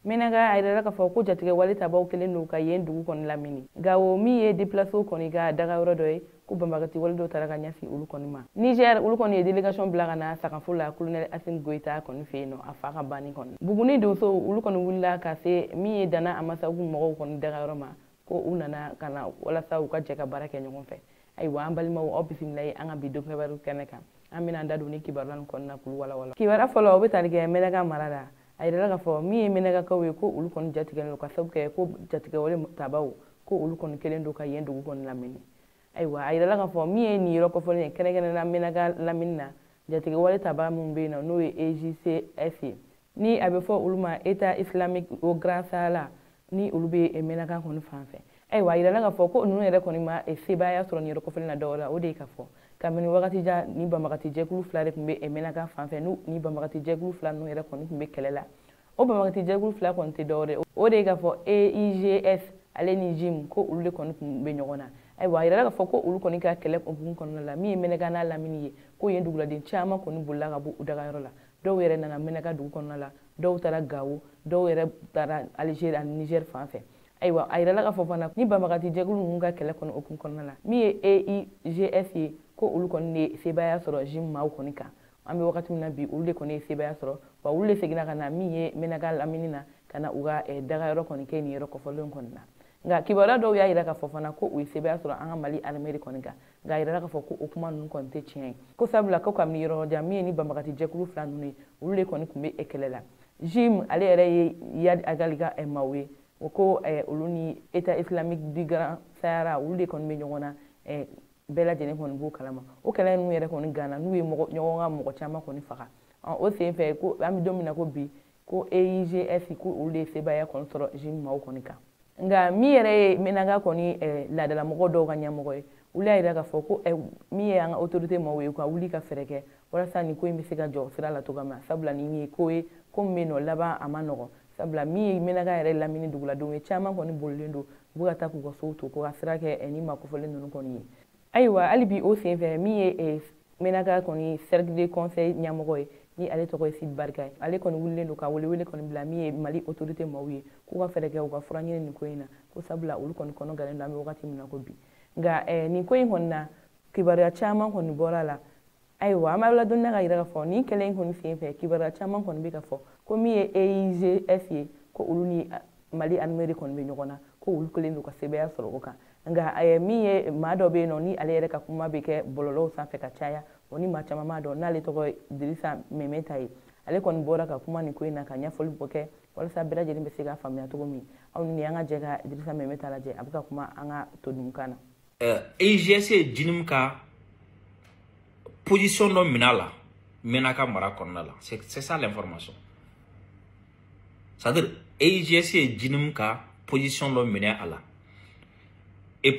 Menaka, a yirala k'a fɔ ko jatigɛ wale tabaw kɛlen don ka yen dugu kɔni lamini. Gawo, min ye déplacéw kɔni ka dagayɔrɔ dɔ ye, ko banbagati wale dɔ taara ka ɲɛsin olu kɔni ma. Niger, olu kɔni ye délégation bila ka na Sagafo la colonel Assimi Goïta kɔni fɛ yen nɔ, a fa ka banni kɔni. Buguni donsow, olu kɔni wulila ka se min ye Dana Amasagu mɔgɔw kɔni dagayɔrɔ ma, ko u nana ka na walasa u ka jɛ ka baara kɛ ɲɔgɔn fɛ. Ayiwa, an balimaw, aw bisimila ye an ka bi don kibaru kɛnɛ kan. An bɛna an da don ni kibaruya nin kɔnɔna k'olu walawala. Kibaruya fɔlɔ, o bɛ tali kɛ Menaka mara la. A yirala k'a fɔ min ye Menakakaw ye, ko olu kɔni jatigɛlen don ka sababu kɛ ko jatigɛwale tabaw, ko olu kɔni kɛlen don ka yen dugu kɔni lamini. Ayiwa, a yirala k'a fɔ min ye nin yɔrɔ kɔfɔlen ye, kɛrɛnkɛrɛnnenya Menaka lamini na, jatigɛwale taba minnu bɛ yen nɔ, n'o ye EJCS ye, ni a bɛ fɔ olu ma État islamique au Grand Sahara, ni olu bɛ Menaka kɔni fan fɛ. Ayiwa, a yirala k'a fɔ ko ninnu yɛrɛ kɔni ma sebaaya sɔrɔ nin yɔrɔ kɔfɔlen na dɔwɛrɛ la, o de ye k'a fɔ kabini wagati jan ni banbagati jɛkulu fila de tun bɛ Menaka fan fɛ, n'u ni banbagati jɛkulu fila ninnu yɛrɛ kɔni tun bɛ kɛlɛ la. O banbagati jɛkulu fila kɔni tɛ dɔwɛrɛ, o de ye k'a fɔ EIGS ale ni JIM, ko olu de kɔni tun bɛ ɲɔgɔn na. Ayiwa, a yirala k'a fɔ ko olu kɔni ka kɛlɛ hukumu kɔnɔna la, min ye Menaka n'a lamini ye, ko yen duguladen caman kɔni bolila ka bɔ u dagayɔrɔ la. Dɔw yɛrɛ nana Menaka dugu kɔnɔna la, dɔw taara Gawo, dɔw yɛrɛ taara Algérie ani Niger fan fɛ. Ayiwa, a yirala k'a fɔ fana ni banbagati jɛkulu ninnu ka kɛlɛ kɔni hukumu kɔnɔna la, min ye EIGS ye, ko olu kɔni de sebaaya sɔrɔ JIM maaw kɔni kan. An bɛ wagati min na bi, olu de kɔni ye sebaaya sɔrɔ, wa olu de seginna ka na min ye Menaka lamini na, ka na u ka dagayɔrɔ kɔni kɛ nin yɔrɔ kɔfɔlenw kɔni na. Nka kibaruya dɔw y'a yira k'a fɔ fana ko u ye sebaaya sɔrɔ an ka Mali armée de kɔni kan, nka a yirala k'a fɔ ko o kuma ninnu kɔni tɛ tiɲɛ ye, ko sabula ko kabini yɔrɔ jan, min ye ni banbagati jɛkulu fila ninnu ye, olu de kɔni tun bɛ kɛlɛ la. JIM ale yɛrɛ ye Iyad Ag Ghali ka maaw ye, o ko olu ni État islamique du Grand Sahara, olu de kɔni bɛ ɲɔgɔn na, bɛɛ lajɛlen kɔni b'o kalama. O kɛlɛ ninnu yɛrɛ kɔni ganna, n'u ye ɲɔgɔn ka mɔgɔ caman kɔni faga. O sen fɛ, ko an bɛ don min na ko bi, ko EIGS, ko olu de ye sebaaya kɔni sɔrɔ JIM maaw kɔni kan. Nka min yɛrɛ ye Menaka kɔni laadalamɔgɔ dɔw ka ɲɛmɔgɔ ye, olu y'a yira k'a fɔ ko min ye an ka autorité maaw ye, ka wuli ka fɛɛrɛ kɛ walasa nin ko in bɛ se ka jɔ sira la cogoya min na, sabula nin ye ko ye ko min bɛ yen nɔ, laban a ma nɔgɔn, sabula min ye Menaka yɛrɛ lamini duguladenw ye, caman kɔni bolilen don, u bɛ ka taa k'u ka sow to, ko ka sira kɛ ni maa kofɔlen ninnu kɔni ye. Ayiwa, hali bi o sen fɛ, min ye Menaka kɔni cercle de conseil ɲɛmɔgɔ ye, ni ale tɔgɔ ye Sidi Barika ye, ale kɔni wulilen don ka welewele kɔni bila min ye Mali autorité maaw ye, k'u ka fɛɛrɛ kɛ u ka fura ɲini nin ko in na, ko sabula olu kɔni kɔnɔ galen don an bɛ wagati min na ko bi. Nka nin ko in kɔni na, kibaruya caman kɔni bɔra a la. Ayiwa, an b'a ladɔnniya ka yira k'a fɔ nin kɛlɛ in kɔni sen fɛ, kibaruya caman kɔni bɛ ka fɔ ko min ye EIGS ye, ko olu ni Mali armée de kɔni bɛ ɲɔgɔn na, ko olu kɛlen don ka sebaaya sɔrɔ o kan. Nka min ye maa dɔ bɛ yen nɔ, ni ale yɛrɛ ka kuma bɛ kɛ bɔlɔlɔw sanfɛ ka caya, o ni maa caman b'a dɔn, n'ale tɔgɔ ye Dirisa Mɛmɛta ye, ale kɔni bɔra ka kuma nin ko in na ka ɲɛfɔli bɔ kɛ walasa bɛɛ lajɛlen bɛ se k'a faamuya cogo min. Aw ni an ka jɛ ka Dirisa Mɛmɛta lajɛ, a bɛ ka kuma an ka todunkan na. EIGS ye JINIM ka position dɔ minɛ a la Menaka mara kɔnɔna la, c'est ça l'information. C'est-à-dire EIGS ye JINIM ka position dɔ minɛ a la. Et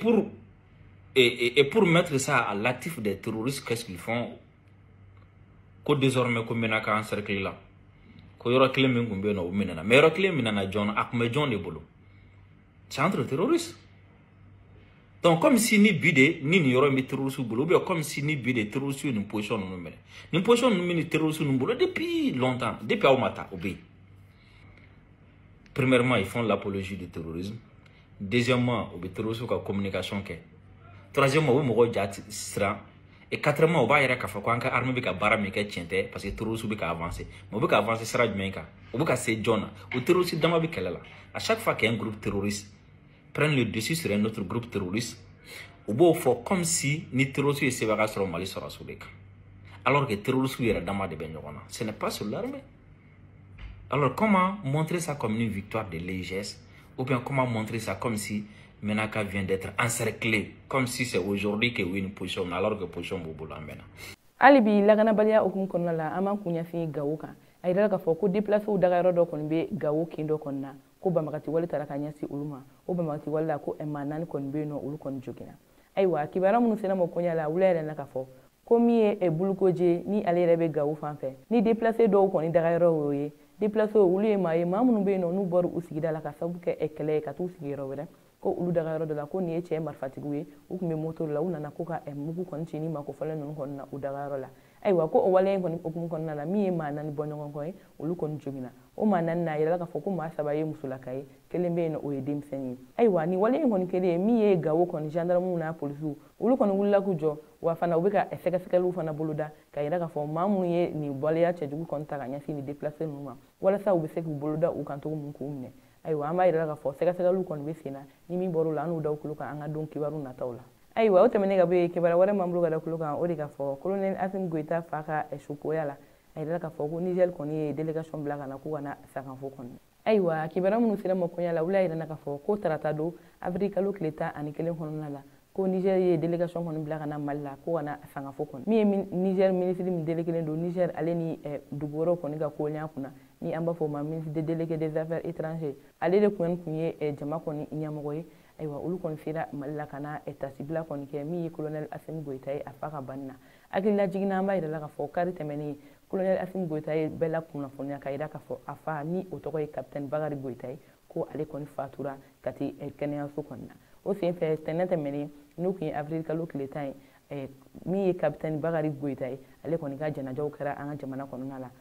pour mettre ça à l'actif des terroristes, qu'est-ce qu'ils font? Ko désormais ko Menaka encerclé la. Ko yɔrɔ kelen min tun bɛ yen nɔ, o minɛna. Mais yɔrɔ kelen minɛna jɔn na? A tun bɛ jɔn de bolo? C'est entre terroristes. Donc comme si ni bi de ni nin yɔrɔ in bɛ terroristes bolo, ou bien comme si ni bi de terroristes ye nin position ninnu minɛ. Nin position ninnu bɛ nin terroristes ninnu bolo depuis longtemps, depuis aw ma ta, o bɛ yen. Premièrement, ils font l'apologie du terrorisme. Deuxièmement, u bɛ terroristes ka communication kɛ. Troisièmement, u bɛ mɔgɔw ja siran. Et quatrièmement, u b'a yɛrɛ k'a fɔ ko an ka armée bɛ ka baara min kɛ, tiɲɛ tɛ, parce que terroristes bɛ ka avancer. Mais u bɛ ka avancer sira jumɛn kan? U bɛ ka se jɔn na? O terroristes dama bɛ kɛlɛ la. À chaque fois qu'un groupe terroriste prend le dessus sur un autre groupe terroriste, u b'o fɔ comme si ni terroriste ye sebaaya sɔrɔ Mali sɔrɔdasiw de kan. Alors que terroristes yɛrɛ dama de bɛ ɲɔgɔn na. Ce n'est pas sur l'armée. Alors comment montrer ça comme une victoire de l'EIGS? Ou bien comment montrer ça comme si Menaka vient d'être encerclé, comme si c'est aujourd'hui qu'il y a une position, alors que position b'u bolo an mɛnna. Hali bi lakanabaliya hukumu kɔnɔna la, an b'an kun ɲɛsin Gawo kan. A yirala k'a fɔ ko déplacéw dagayɔrɔ dɔ kɔni bɛ Gawo kin dɔ kɔni na, ko banbagati wale taara ka ɲɛsin olu ma. O banbagati wale la, ko maa 4 kɔni bɛ yen nɔ, olu kɔni joginna. Ayiwa, kibaruya minnu sera ma koɲɛ la, wula yɛrɛ na k'a fɔ ko min ye Bulukoje, ni ale yɛrɛ bɛ Gawo fan fɛ, ni déplacé dɔw kɔni dagayɔrɔ y'o ye. Déplacé, olu ye maa ye, maa minnu bɛ yen nɔ, n'u bɔra u sigida la ka sababu kɛ kɛlɛ ye, ka t'u sigi yɔrɔ wɛrɛ, ko olu dagayɔrɔ dɔ la, ko nin ye cɛ marifatigiw ye, u tun bɛ moto la, u nana ko ka mugu kɔni ci ni maa kofɔlen ninnu kɔni na u dagayɔrɔ la. Ayiwa ko o waleya in kɔni hukumu kɔnɔna la, min ye maa 4 bɔ ɲɔgɔn kɔ ye, olu kɔni joginna. O maa 4 na, a yirala k'a fɔ ko maa 3 ye musolaka ye, kelen bɛ yen nɔ o ye denmisɛnnin ye. Ayiwa nin waleya in kɔni kɛlen ye min ye Gawo kɔni gendarmew n'a polisiw, olu kɔni wulila k'u jɔ, wa fana u bɛ ka sɛgɛsɛgɛliw fana boloda ka yira k'a fɔ maa minnu ye nin waleya cɛjugu kɔni ta ka ɲɛsin nin déplacé ninnu ma, walasa u bɛ se k'u boloda u kan cogo min k'u minɛ. Ayiwa an b'a yira k'a fɔ sɛgɛsɛgɛliw kɔni bɛ sen na, ni min bɔr'o la an n'u da tulo kan an ka don kibaru nataw la. Ayiwa o tɛmɛnen ka bɔ yen, kibaruya wɛrɛ m'an bolo ka da tulo kan, o de k'a fɔ colonel Assimi Goïta fa ka sukoya la, a yirala k'a fɔ ko Niger kɔni ye délégation bila ka na k'u ka na Sakanfo kɔni. Ayiwa kibaruya minnu sera ma kɔɲa la, olu y'a yira k'a fɔ ko tarata don avril kalo tile 11 kɔnɔna la, ko Niger ye délégation kɔni bila ka na Mali la ko ka na Sakanfo kɔni. Min ye Niger ministre min délégué don Niger ale ni dugu wɛrɛw kɔni ka koɲa kunna, ni an b'a fɔ o ma ministre délégué des affaires étrangères, ale de kun ye jama kɔni ɲɛmɔgɔ ye. Ayiwa olu kɔni sera Mali la ka na tasibila kɔni kɛ min ye colonel Assimi Goïta ye a fa ka banni na. Hakilila jiginna an b'a yira la k'a fɔ kari tɛmɛnen colonel Assimi Goïta ye bɛɛ la kunnafoniya ka yira k'a fɔ a fa ni o tɔgɔ ye capitaine Bakary Goïta ye, ko ale kɔni fatura ka ti kɛnɛyaso kɔni na. O senfɛ tɛnɛn tɛmɛnen n'o tun ye avril kalo tile 10 ye, min ye capitaine Bakary Goïta ye, ale kɔni ka janajaw kɛra an ka jamana kɔnɔna la,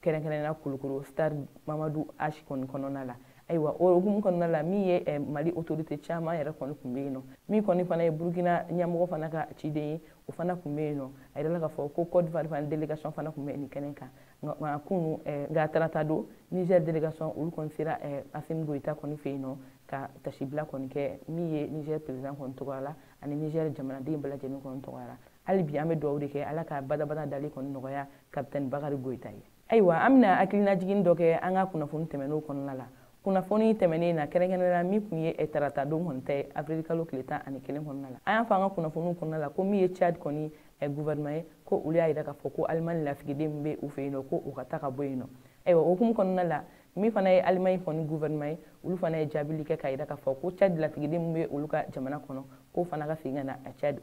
kɛrɛnkɛrɛnnenya Kulukoro stade Mamadu H kɔni kɔnɔna la. Ayiwa o hukumu kɔnɔna la, min ye Mali autorité caman yɛrɛ kɔni tun bɛ yen nɔ, min kɔni fana ye Burukina ɲɛmɔgɔ fana ka ciden ye, o fana tun bɛ yen nɔ. A yirala k'a fɔ ko Côte d'Ivoire fana délégation fana tun bɛ nin kɛnɛ kan. Nka kunu nka tarata don Niger délégation olu kɔni sera Assimi Goïta kɔni fɛ yen nɔ ka tasibila kɔni kɛ min ye Niger président kɔni tɔgɔ la ani Niger jamanaden bɛɛ lajɛlen kɔni tɔgɔ la. Hali bi an bɛ dugawu de kɛ Ala ka badabada dali kɔni nɔgɔya capitaine Bakary Goïta ye. Ayiwa an bɛna hakilinajigin dɔ kɛ an ka kunnafoni tɛmɛnenw kɔnɔna la. Kunnafoni tɛmɛnen na kɛrɛnkɛrɛnnenya la min tun ye tarata don kɔni tɛ avril kalo tile 11 kɔnɔna la, an y'a fɔ an ka kunnafoniw kɔnɔna la ko min ye Tchad kɔni gouvernement ye, ko olu y'a yira k'a fɔ ko Allemagne lasigiden min bɛ u fɛ yen nɔ, ko u ka taa ka bɔ yen nɔ. Ayiwa o hukumu kɔnɔna la, min fana ye Allemagne kɔni gouvernement ye, olu fana ye jaabili kɛ k'a yira k'a fɔ ko Tchad lasigiden min bɛ olu ka jamana kɔnɔ, k'o fana ka segin ka na Tchad.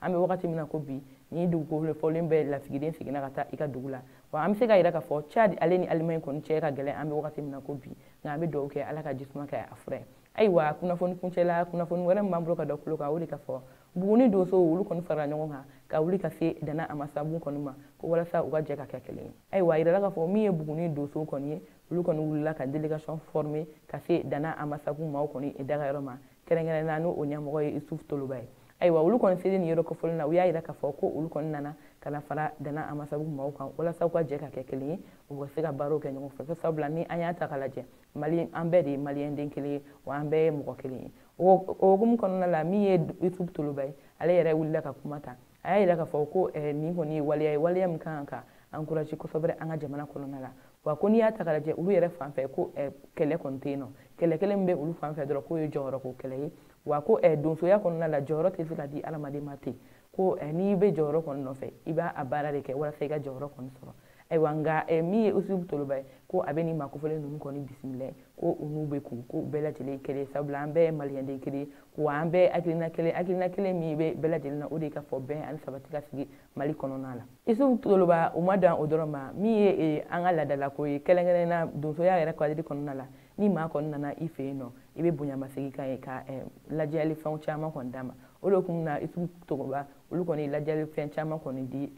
An bɛ wagati min na ko bi, ni dugukolo fɔlen bɛɛ lasigiden seginna ka taa i ka dugu la. Wa an bɛ se ka yira k'a fɔ Tchad ale ni Allemagne kɔni cɛ ka gɛlɛn an bɛ wagati min na ko bi, nka an bɛ dugawu kɛ Ala ka jisuma kɛ a fura ye. Ayiwa kunnafoni kuncɛla, kunnafoni wɛrɛ min b'an bolo ka da tulo kan, o de ka fɔ Buguni donsow olu kɔni farala ɲɔgɔn kan ka wuli ka se Dana Amasabu kɔni ma, ko walasa u ka jɛ ka kɛ kelen ye. Ayiwa a yirala k'a fɔ min ye Buguni donsow kɔni ye, olu kɔni wulila ka délégation former ka se Dana Amasabu maaw kɔni dagayɔrɔ ma, kɛrɛnkɛrɛnnenya n'o ɲɛmɔgɔ ye Isuf Toloba ye. Ayiwa olu kɔni selen nin yɔrɔ kofɔlen na, u y'a yira k'a fɔ ko olu kɔni nana ka na fara Dana Amasabu maaw kan walasa u ka jɛ ka kɛ kelen ye, u ka se ka baaraw kɛ ɲɔgɔn fɛ. Sabula ni an y'a ta k'a lajɛ, Mali an bɛɛ de ye maliyɛn den kelen ye, wa an bɛɛ ye mɔgɔ kelen ye. O hukumu kɔnɔna la, min ye Isuf Toloba ye, ale yɛrɛ wulila ka kuma ta. A y'a yira k'a fɔ ko nin kɔni ye waleya ye, waleya min kan ka encourager kosɛbɛ an ka jamana kɔnɔna la. Wa ko n'i y'a ta k'a lajɛ olu yɛrɛ fan fɛ, ko kɛlɛ kɔni tɛ yen nɔ, kɛlɛ kelen min bɛ olu fan fɛ dɔrɔn k'o ye jɔyɔrɔko kɛlɛ ye. Wa ko donsoya kɔnɔna la, jɔyɔrɔ tɛ se ka di hadamaden ma ten, ko n'i bɛ jɔyɔrɔ kɔni nɔfɛ, i b'a a baara de kɛ walasa i ka jɔyɔrɔ kɔni sɔrɔ. Ayiwa nka min ye Isuf Toloba ye, ko a bɛ nin maa kofɔlen ninnu kɔni bisimila, ko u n'u bɛ kun, ko bɛɛ lajɛlen kelen, sabula an bɛɛ ye maliyɛnden kelen ye, wa an bɛɛ hakilina kelen, hakilina kelen min bɛ bɛɛ lajɛlen na, o de ye ka fɔ bɛn ani sabati ka sigi Mali kɔnɔna la. Isuf Toloba o ma dan o dɔrɔn ma, min ye an ka laadalako ye, kɛrɛnkɛrɛnnenya donsoya yɛrɛ cadre kɔnɔna la, ni maa kɔni nana i fɛ yen nɔ, i bɛ bonyamasegin k'a ye ka lajɛli fɛnw caman kɔni d'a ma. O de kun na Isuf Toloba olu kɔni ye lajɛli fɛn caman kɔni di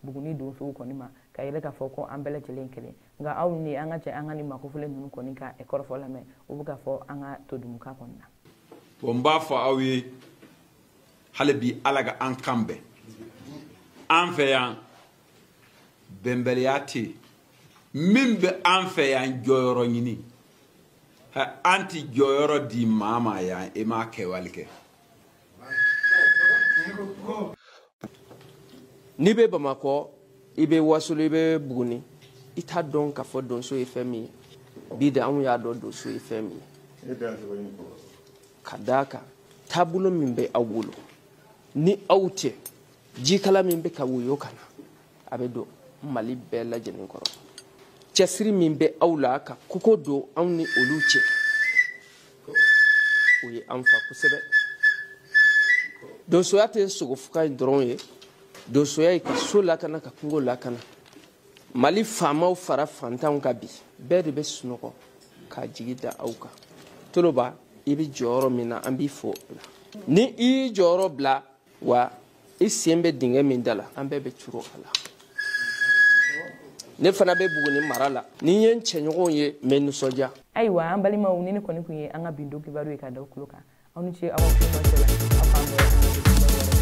Buguni donsow kɔni ma, ka yɛrɛ k'a fɔ ko an bɛɛ lajɛlen kelen. Nka aw ni an ka jɛ an ka nin makofɔlen ninnu kɔni ka kɔrɔfɔ lamɛn, u bɛ k'a fɔ an ka todumukan kɔni na. Bon, n b'a fɔ aw ye hali bi, Ala ka an kan bɛn. An fɛ yan bɛnbaliya tɛ yen. Min bɛ an fɛ yan jɔyɔrɔ ɲini, an ti jɔyɔrɔ di maa ma yan, e m'a kɛwale kɛ. N'i bɛ Bamakɔ, i bɛ Wasolo, i bɛ Buguni, i t'a dɔn k'a fɔ donso ye fɛn min ye. Bi de anw y'a dɔn donso ye fɛn min ye. Ka d'a kan taabolo min bɛ aw bolo, ni aw tɛ jikala min bɛ ka woyo ka na, a bɛ don Mali bɛɛ lajɛlen kɔrɔ. Cɛsiri min bɛ aw la ka koko don anw ni olu cɛ, o ye an fa kosɛbɛ. Donsoya tɛ sogofuga in dɔrɔn ye, donsoya ye ka so lakana, ka kungo lakana. Mali faamaw fara fantanw kan bi, bɛɛ de bɛ sunɔgɔ k'a jigi da aw kan. Toloba, i bɛ jɔyɔrɔ min na, an b'i fo o la. Ni i y'i jɔyɔrɔ bila, wa i sen bɛ dingɛ min da la, an bɛɛ bɛ curo a la. Ne fana bɛ Buguni mara la. Ni n ye n cɛɲɔgɔnw ye, n bɛ nisɔndiya. Ayiwa, an balimaw, ni ne kɔni tun ye an ka bindo kibaru ye ka da kulo kan. Aw ni ce aw ka kulomajɔ la. Aw k'an bɛn.